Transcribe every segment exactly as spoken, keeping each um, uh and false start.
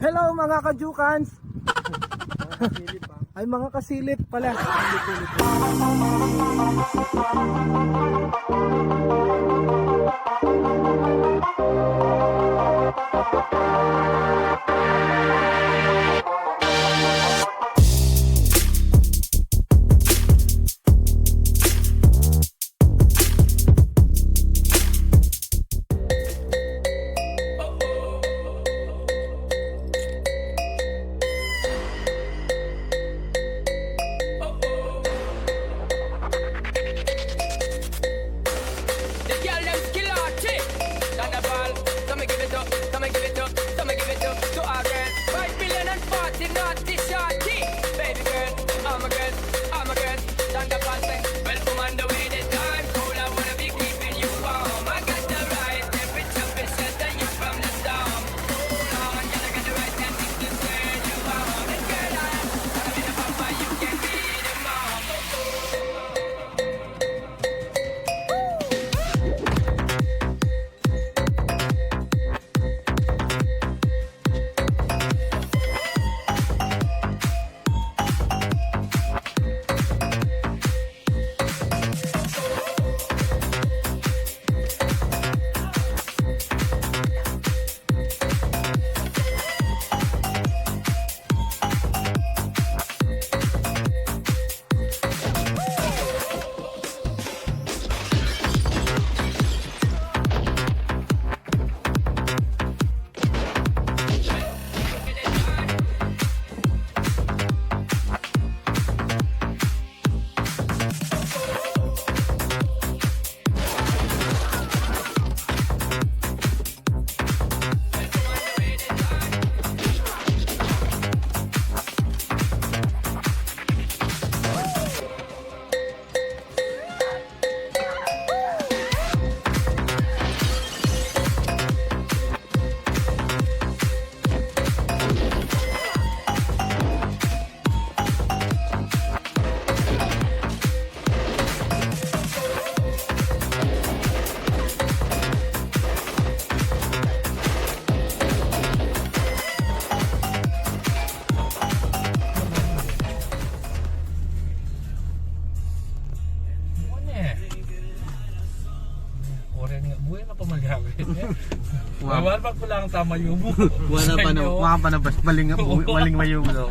Hello, mga kajukans! Ay, mga kasilip pala. The girl dem skill artist. Thunderball, come and give it up, come and give it up, come and give it up to our girl. Five billion and forty naughty shorty. Baby girl, all my girls, all my girls. Thunderball say, well, come on, the way the time cold, I wanna be keeping you warm. I got the right temperature to shelter you from the storm. Hold on, girl, I got the right tactics to turn you on. And girl, I, I'm in a papa, you can be the mom. Ore nga, buhay na pa magawin. Wow. Wala pa kulang tama yung Wala pa na, Senyor. Wala pa na, bas, maling, Oo. Maling mayulo.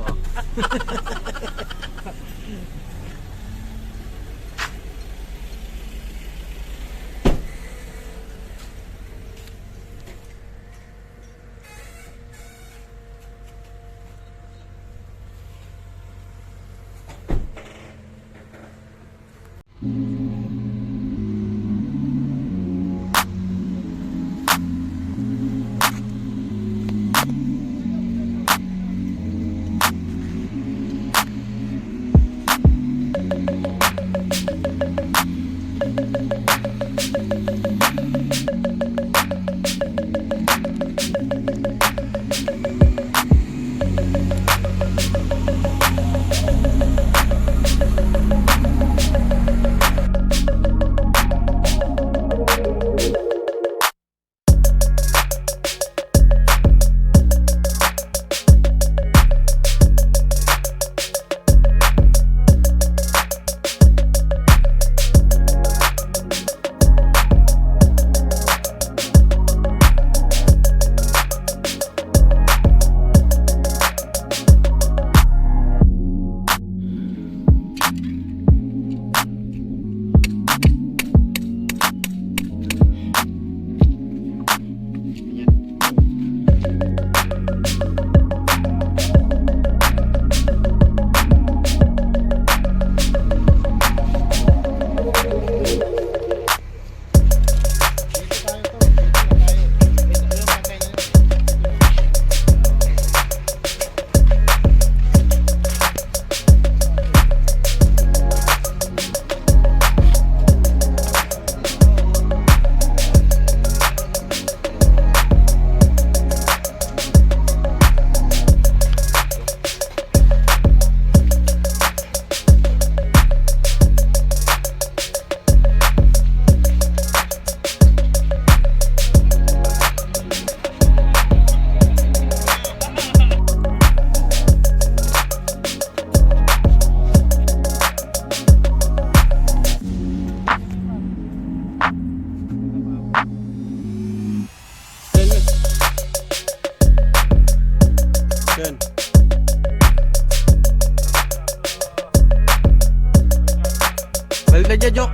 Yo, yo,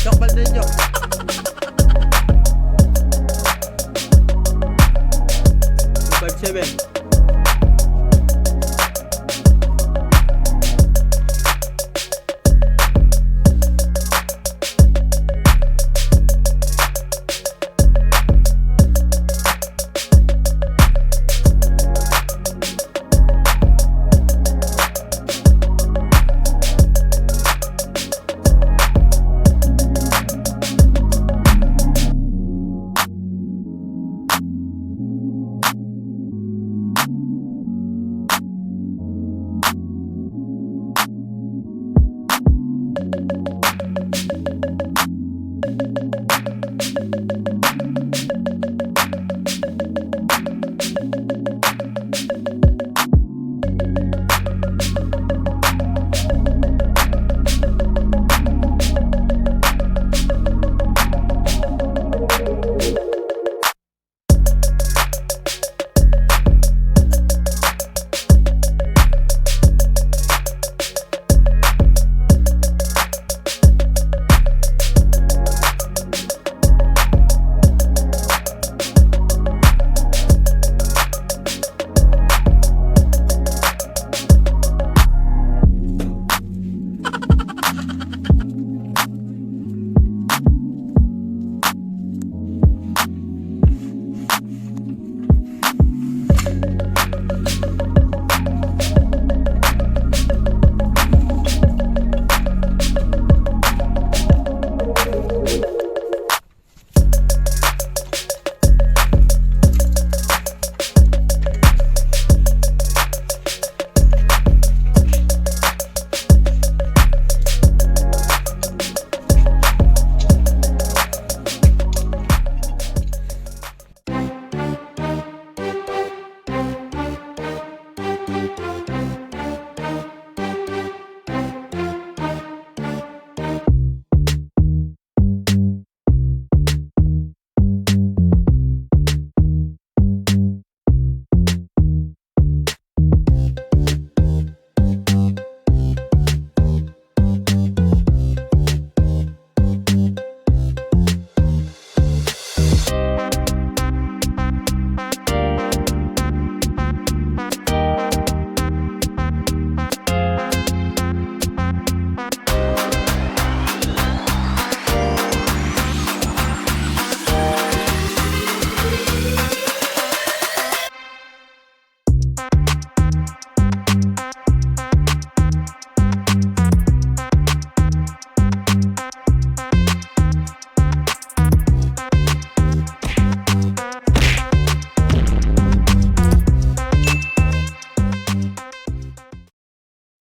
yo, pal de yo. Two five seven.